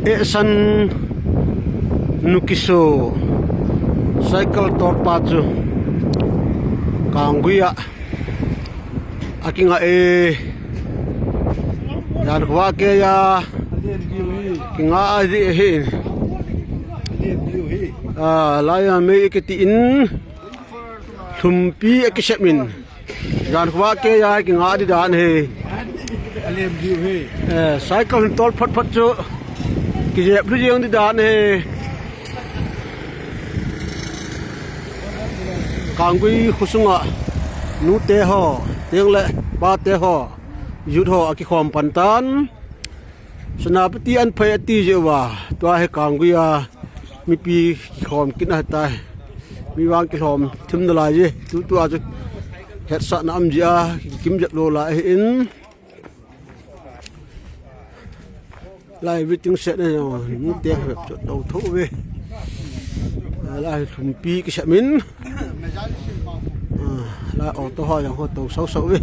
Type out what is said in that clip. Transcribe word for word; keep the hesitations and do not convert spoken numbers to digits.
Ehsan nu kiso cycle tolpa chu Kanggui a akingah e. Jan khovah keiya kingah a ding ahi. A, laiya mei kiti in lhumpi akisep in. Jan khovah keiya kingah ding dan ahi. Eh, cycle hin tol phot phot chu kijep lhu jeng ding dan ahi. Kanggui khosunga nute ho, teng le pate ho, youth ho akikhom pan tan. Senapati an phei ati jeh uva, tua hi Kanggui a mipi kikhom kit na tai. Mi vang kilhom thim nalai ji. Tutua chu hetsahna um jeh a kikim jep lou lai ahin. Lai waiting shed na jong nute ho chu tou tho uve. Lai lhumpi kisep in. Lai auto ho jong ho tou sau sau uve.